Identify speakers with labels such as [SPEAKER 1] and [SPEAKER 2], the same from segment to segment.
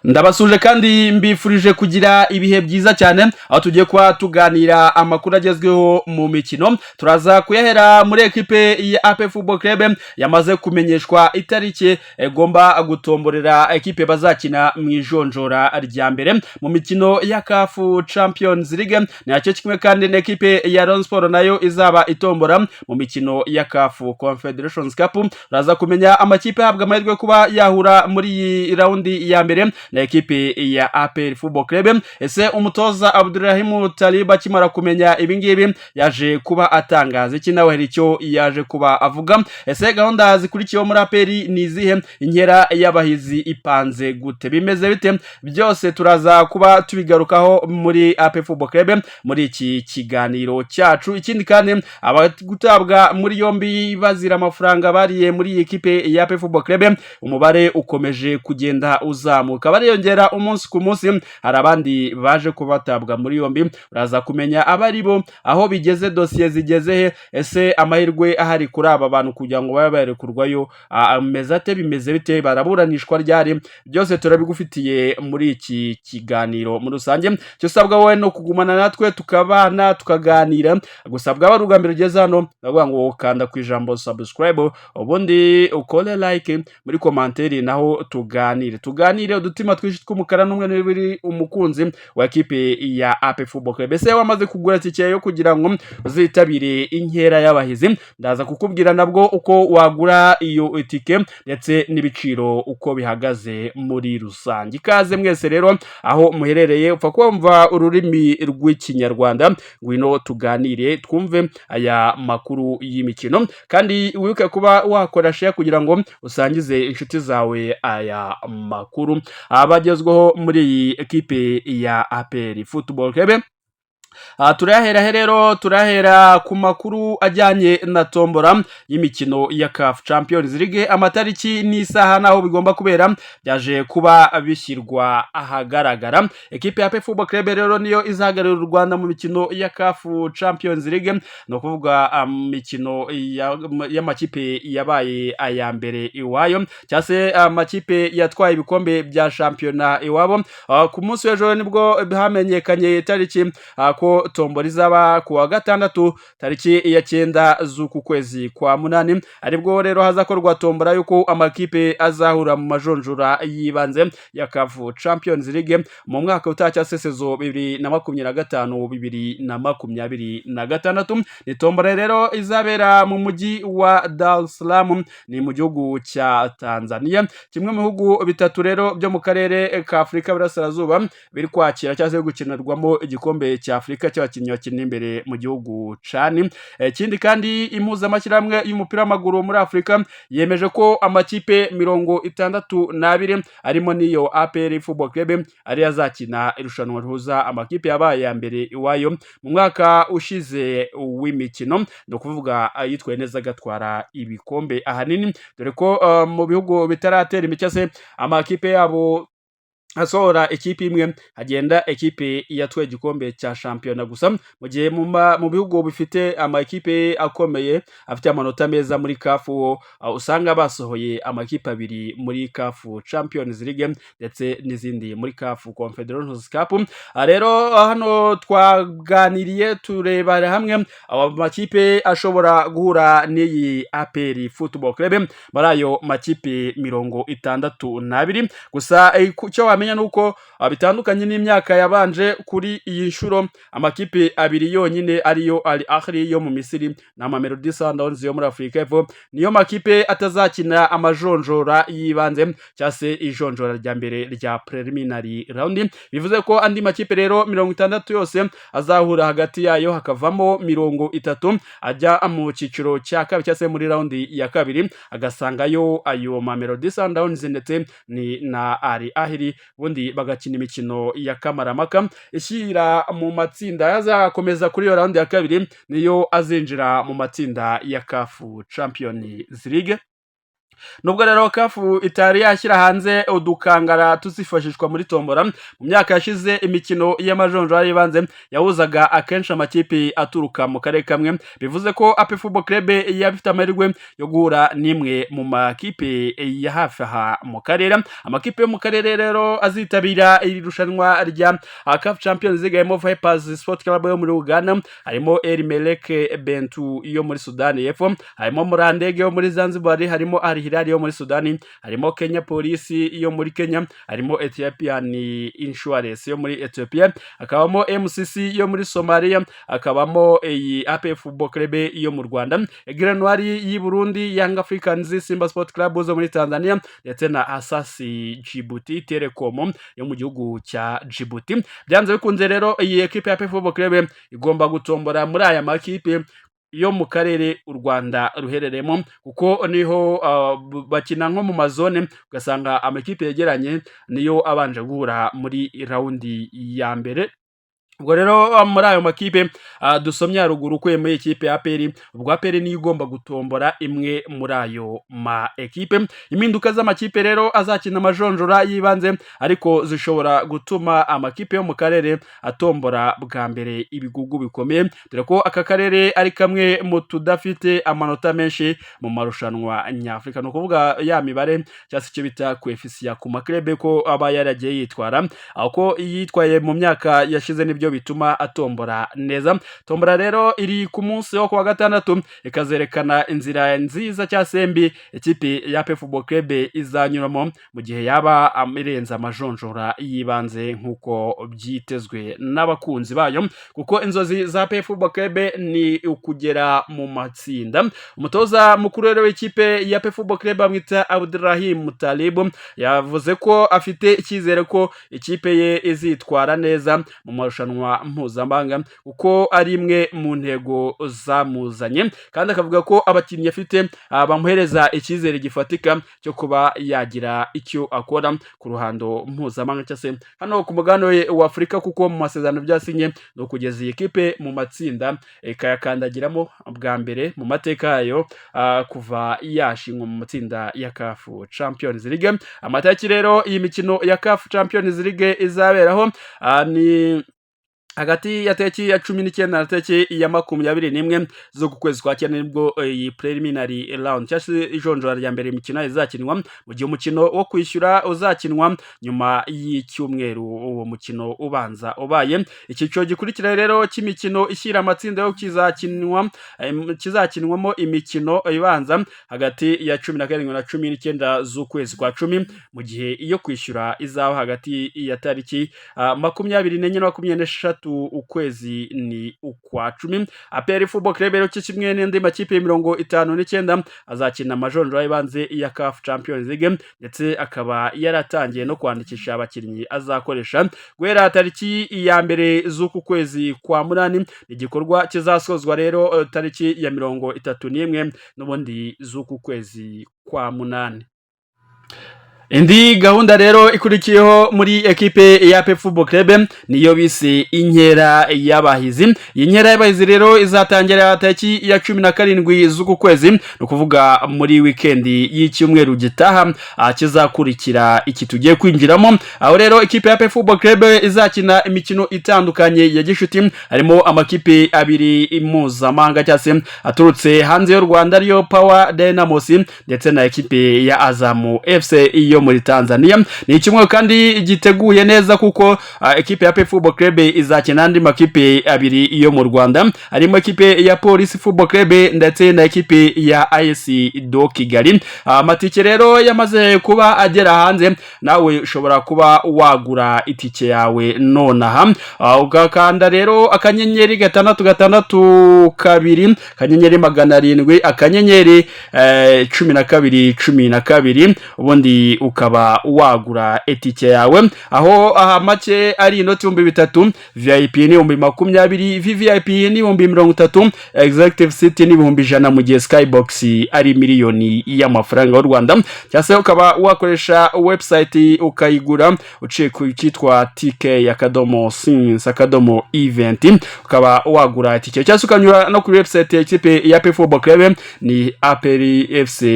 [SPEAKER 1] Ndabasuje kandi mbifurije kugira ibihe byiza cyane, aho tugiye kuba tuganira amakuru agezweho mu mikino. Turaza kuyahera muri ekipe ya APR Football Club yamaze kumenyeshwa itariki igomba gutomborera ekipe bazakina mu ijonjora rya mbere mu mikino ya CAF Champions League. Ni nacyo kimwe kandi n'ekipe ya Rayon Sport nayo izaba itombora mu mikino ya CAF Confederations Cup. Uraza kumenya amakipe ahabwa amahirwe kuba yahura muri iyi raundi ya mbere na ekipe ya APR Football Club. Ese umutoza Abdulrahim Talib akimara kumenya ibingibi yaje kuba atangaza iki? Nawe hari icyo yaje kuba avuga? Ese gahunda zikurikiyeho muri APR ni izihe? Inkera y'abahizi ipanze gute? Bimeze bite? Byose turaza kuba tubigarukaho muri APR Football Club muri iki kiganiro cyacu. Ikindi kandi, abagutabwa muri yombi bazira amafaranga bariye muri iyi ekipe ya APR Football Club, umubare ukomeje kugenda uzamuka, bariyongera umunsi ku munsi. Hari abandi baje kubatabwa muri yombi, uraza kumenya abari bo, aho bigeze, dosiye zigeze he. Ese amahirwe ahari kuri aba bantu kugira ngo babe barekurwayo ameze ate? Bimeze bite? Baraburanishwa ryari? Byose turabigufitiye muri iki kiganiro. Muri rusange, icyo usabwa wowe no kugumana natwe, tukabana, tukaganira. Gusa bwaba ari ubwa mbere ugeze hano, ndavuga ngo kanda ku ijambo subscribe, ubundi ukore like, muri commentaire naho tuganire, tuganire. Udutima twinshi tw'umukara n'umwe n'ibiri umukunzi wa ekipe ya APR Football Club. Ese wamaze kugura tike yo kugira ngo uzitabire inkera y'abahizi? Ndaza kukubwira nabwo uko wagura iyo tike ndetse n'ibiciro uko bihagaze muri rusange. Ikaze mwese rero aho muherereye, upfa kumva ururimi rw'Ikinyarwanda, ngwino tuganire, twumve aya makuru y'imikino. Kandi wibuke kuba wakora share kugira ngo usangize inshuti zawe aya makuru abagezweho muri iyi ekipe ya APR Football Club. Aha turayahera rero, turahera ku makuru ajyanye na tombora y'imikino ya CAF Champions League. Amatariki n'isaha n'aho bigomba kubera byaje kuba bishyirwa ahagaragara. Ekipe ya APR Football Club rero niyo izahagararira u Rwanda mu mikino ya CAF Champions League, ni ukuvuga imikino y'amakipe yabaye aya mbere iwayo, cyangwa se amakipe yatwaye ibikombe bya shampiyona iwabo. Ku munsi w'ejo nibwo hamenyekanye itariki ko tombora izaba ku wa gatandatu, tariki ya 9 z'uku kwezi kwa 8, aribwo rero hazakorwa tombora y'uko amakipe azahura mu majonjora y'ibanze ya CAF Champions League mu mwaka utaha, cyangwa se saison 2025 2026. Ni tombora rero izabera mu mujyi wa Dar es Salaam, ni mu gihugu cya Tanzania, kimwe mu bihugu bitatu rero byo mu karere ka Afurika y'Iburasirazuba biri kwakira cyangwa se gukinirwamo igikombe cya Afurika cy'abakinnyi bakina imbere mu gihugu cani. Ikindi kandi, impuzamashyirahamwe y'umupira w'amaguru muri Afurika yemeje ko amakipe 62 arimo n'iyo APR Football Club ariyo azakina irushanwa rihuza amakipe yabaye ya mbere iwayo mu mwaka ushize w'imikino, ni ukuvuga yitwaye neza agatwara ibikombe ahanini, dore ko mu bihugu bitaratera imicyo se amakipe yabo asohora ikipe imwe, hagenda ekipe yatwaye igikombe cya shampiyona gusa, mu gihe mu bihugu bifite amakipe akomeye afite amanota meza muri CAF usanga basohoye amakipe abiri muri CAF Champions League ndetse n'izindi muri CAF Confederations Cup. Rero hano twaganiriye, turebera hamwe amakipe ashobora guhura n'iyi APR Football Club muri ayo makipe 62. Gusa icyo wamenya ni uko bitandukanye n'imyaka yabanje, kuri iyi nshuro amakipe abiri yonyine, ariyo Al Ahly yo mu Misiri na Mamelodi Sundowns yo muri Afurika y'Epfo, niyo makipe atazakina amajonjora y'ibanze cyangwa se ijonjora rya mbere rya preliminary round. Bivuze ko andi makipe rero 60 yose azahura hagati yayo, hakavamo 30 ajya mu cyiciro cya kabiri cyangwa se muri raundi ya kabiri, agasangayo ayo Mamelodi Sundowns ndetse ni na Al Ahly, ubundi bagakina imikino ya kamaramaka ishyira mu matsinda. Azakomeza kuri iyo raundi ya kabiri niyo azinjira mu matsinda ya CAF Champions League. Nubwo rero CAF itari yashyira hanze udukangara tuzifashishwa muri tombora, mu myaka yashize imikino y'amajonjora y'ibanze yahuzaga akenshi amakipe aturuka mu karere kamwe, bivuze ko APR Football Club yaba ifite amahirwe yo guhura n'imwe mu makipe ya hafi aha mu karere. Amakipe yo mu karere rero azitabira iri rushanwa rya CAF Champions League harimo Vipers Sport Club yo muri Uganda, harimo El Merreikh Bentiu yo muri Sudani y'Epfo, harimo Mlandege yo muri Zanzibar, harimo Al Hilal yo muri Sudani, harimo Kenya Police yo muri Kenya, harimo Ethiopian Insurance yo muri Ethiopia, hakabamo MCC yo muri Somalia, hakabamo iyi APR Football Club yo mu Rwanda, Aigle Noir y'i Burundi, Young Africans, Simba Sport Club zo muri Tanzania, ndetse na Asasi Djibouti Telecom yo mu gihugu cya Djibouti. Byanze bikunze rero, iyi ekipe ya APR Football Club igomba gutombora muri aya makipe yo mu karere u Rwanda ruherereyemo, kuko niho bakina nko mu mazone, ugasanga amakipe yegeranye niyo abanje guhura muri round ya mbere. Ubwo rero muri ayo makipe dusomye haruguru, ukuye muri ikipe ya APR, ubwo APR niyo igomba gutombora imwe muri ayo ma ekipe. Impinduka z'amakipe rero azakina amajonjora y'ibanze ariko zishobora gutuma amakipe yo mu karere atombora bwa mbere ibigugu bikomeye, dore ko aka karere ari kamwe mu tudafite amanota menshi mu marushanwa nyafurika. Ni ukuvuga ya mibare cyangwa se icyo bita coefficient ku ma club ko aba yaragiye yitwara, aho ko yitwaye mu myaka yashize nibyo bituma atombora neza. Tombora rero iri ku munsi wo kuwa gatandatu, ikazerekana inzira nziza cyangwa se mbi ikipe ya APR Football Club izanyuramo mu gihe yaba irenze amajonjora y'ibanze nk'uko byitezwe n'abakunzi bayo, kuko inzozi za APR Football Club ni ukugera mu matsinda. Umutoza mukuru rero w'ikipe ya APR Football Club bamwita Abdurrahim Talib, yavuze ko afite icyizere ko ikipe ye izitwara neza mu marushanwa mpuzamahanga, kuko ari imwe mu ntego zamuzanye, kandi akavuga ko abakinnyi afite bamuhereza icyizere gifatika cyo kuba yagira icyo akora ku ruhando mpuzamahanga cyangwa se hano ku mugabane wa Afurika, kuko mu masezerano byasinye ni ukugeza iyi kipe mu matsinda ikayakandagiramo bwa mbere mu mateka yayo kuva yashingwa mu matsinda ya CAF Champions League. Amatariki rero iyi mikino ya CAF Champions League izaberaho ni hagati ya tariki ya 19 na tariki ya 21 z'uku kwezi kwa cyenda, nibwo iyi preliminary round cyangwa se ijonjora rya mbere imikino izakinwa, mu gihe umukino wo kwishyura uzakinwa nyuma y'icyumweru uwo mukino ubanza ubaye. Icyiciro gikurikira rero cy'imikino ishyira amatsinda yo kizakinwamo imikino ibanza hagati ya 17 na 19 z'ukwezi kwa cumi, mu gihe iyo kwishyura izaba hagati ya tariki 24 na 23 ukwezi ni ukwa cumi. APR Football Club rero cyo kimwe n'andi makipe 59 azakina amajonjora y'ibanze ya CAF Champions League, ndetse akaba yaratangiye no kwandikisha abakinnyi azakoresha guhera tariki ya 1 z'uku kwezi kwa munani. Igikorwa kizasozwa rero tariki ya 31 n'ubundi z'uku kwezi kwa munani. Indi gahunda rero ikurikiyeho muri ekipe ya APR Football Club niyo bise inkera y'abahizi. Iyi nkera y'abahizi rero izatangira tariki ya 17 z'uku kwezi, ni ukuvuga muri weekend y'icyumweru gitaha kizakurikira iki tugiye kwinjiramo, aho rero ikipe ya APR Football Club izakina imikino itandukanye ya gishuti, harimo amakipe abiri mpuzamahanga cyangwa se aturutse hanze y'u Rwanda, ariyo Power Dynamos ndetse na ekipe ya Azam FC yo muri Tanzania. Ni icyumweru kandi giteguye neza, kuko ekipe ya APR Football Club izakina andi makipe abiri yo mu Rwanda, harimo ekipe ya Police Football Club ndetse na ekipe ya AS do Kigali. Amatike rero yamaze kuba agera hanze, nawe ushobora kuba wagura itike yawe nonaha, ugakanda rero *662 *700 *12 12, ubundi ukishyura. Ukaba wagura itike yawe, aho aha make ari inoti 3000, VIP ni 20,000, VVIP ni 30,000, executive seat ni 100,000, mu gihe skybox ari miliyoni y'amafaranga y'u Rwanda. Cyangwa se ukaba wakoresha website ukayigura uciye ku cyitwa tk.sins.event, ukaba wagura itike, cyangwa se ukanyura no kuri website ya ikipe ya APR Football Club, ni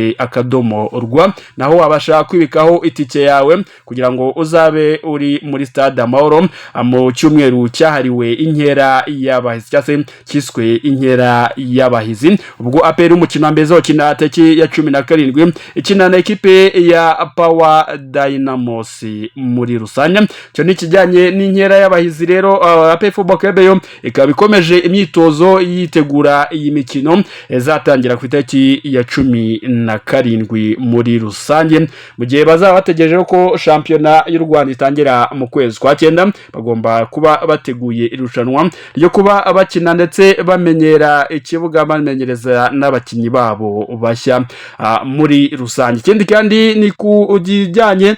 [SPEAKER 1] aprfc.rwa, naho wabasha kwibikaho itike yawe kugira ngo uzabe uri muri Stade Amahoro mu cyumweru cyahariwe inkera y'abahizi, cyangwa se cyiswe inkera y'abahizi. Ubwo APR umukino wa mbere izokina tariki ya 17, ikina na ekipe ya Power Dynamos muri rusange. Icyo ni ikijyanye n'inkera y'abahizi. Rero APR Football Club yo ikaba ikomeje imyitozo yitegura iyi mikino izatangira ku itariki ya 17 muri rusange, mu gihe bazaba bategereje ko shampiyona y'u Rwanda itangira mu kwezi kwa cyenda. Bagomba kuba bateguye irushanwa ryo kuba bakina ndetse bamenyera ikibuga, bamenyereza n'abakinnyi babo bashya muri rusange. Ikindi kandi ni ku kijyanye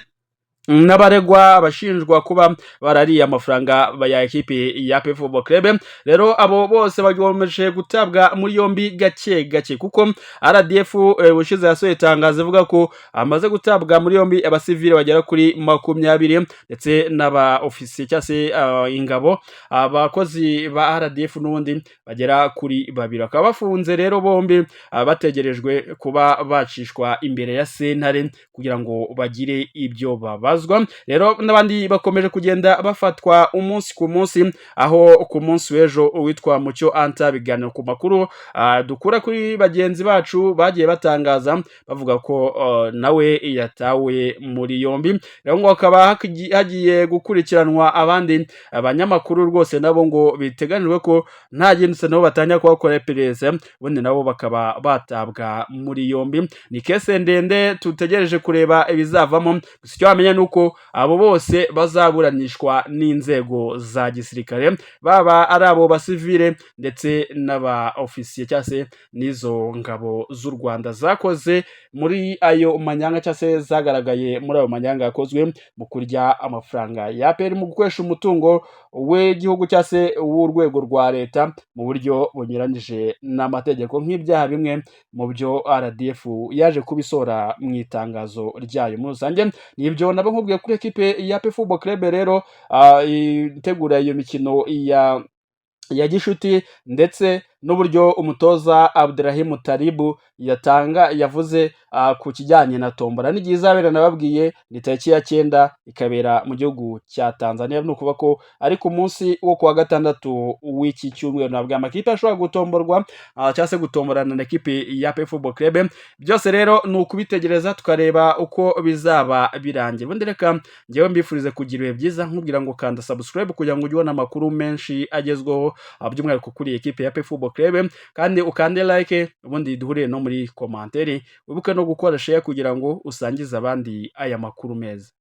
[SPEAKER 1] n'abaregwa bashinjwa kuba barariye amafaranga ya ekipe ya APR Football Club. Rero abo bose bagomeje gutabwa muri yombi gake gake, kuko RDF ubushize yasohoye itangazo ivuga ko amaze gutabwa muri yombi abasivile bagera kuri 20, ndetse n'aba ofisiye cyangwa se ingabo, abakozi ba RDF n'ubundi bagera kuri babiri, bakaba bafunze rero bombi, bategerejwe kuba bacishwa imbere ya sentare kugira ngo bagire ibyo babazwa. Rero n'abandi bakomeje kugenda bafatwa umunsi ku munsi, aho ku munsi w'ejo uwitwa Mucyo Anta, biganiro ku makuru dukura kuri bagenzi bacu bagiye batangaza, bavuga ko nawe yatawe muri yombi. Rero ngo hakaba hagiye gukurikiranwa abandi abanyamakuru rwose, nabo ngo biteganijwe ko nta gihindutse nabo batangira kuhakora iperereza, ubundi nabo bakaba batabwa muri yombi. Ni case ndende tutegereje kureba ibizavamo. Gusa icyo wamenya ni uko abo bose bazaburanishwa n'inzego za gisirikare, baba ari abo basivile ndetse n'aba ofisiye, cyangwa se n'izo ngabo z'u Rwanda zakoze muri ayo manyanga, cyangwa se zagaragaye muri ayo manyanga yakozwe mu kurya amafaranga ya APR, mu gukoresha umutungo w'igihugu cyangwa se w'urwego rwa leta mu buryo bunyuranyije n'amategeko, nk'ibyaha bimwe mu byo RDF yaje kubisora mu itangazo ryayo muri rusange. Nibyo nabo nkubwiye kuri ekipe ya APR Football Club. Rero itegura iyo mikino ya gishuti, ndetse n'uburyo umutoza Abderrahim Taribu yatanga yavuze ku kijyanye na tombora n'igihe izabera nababwiye ni tariki ya 9, ikabera mu gihugu cya Tanzania. Ni ukuvuga ko ari ku munsi wo kuwa gatandatu w'iki cyumweru. Nabwo amakipe ashobora gutomborwa cyangwa se gutomborana na ekipe ya APR Football Club. Byose rero ni ukubitegereza tukareba uko bizaba birangira. Ubundi reka ngewe mbifurize kugira ibihe byiza, nkubwira ngo kanda subscribe kugira ngo ujye ubona amakuru menshi agezweho, by'umwihariko kuri ekipe ya APR Football Club, kandi ukande like, ubundi duhurire no muri commentaire. Wibuke no gukora share kugira ngo usangize abandi aya makuru meza.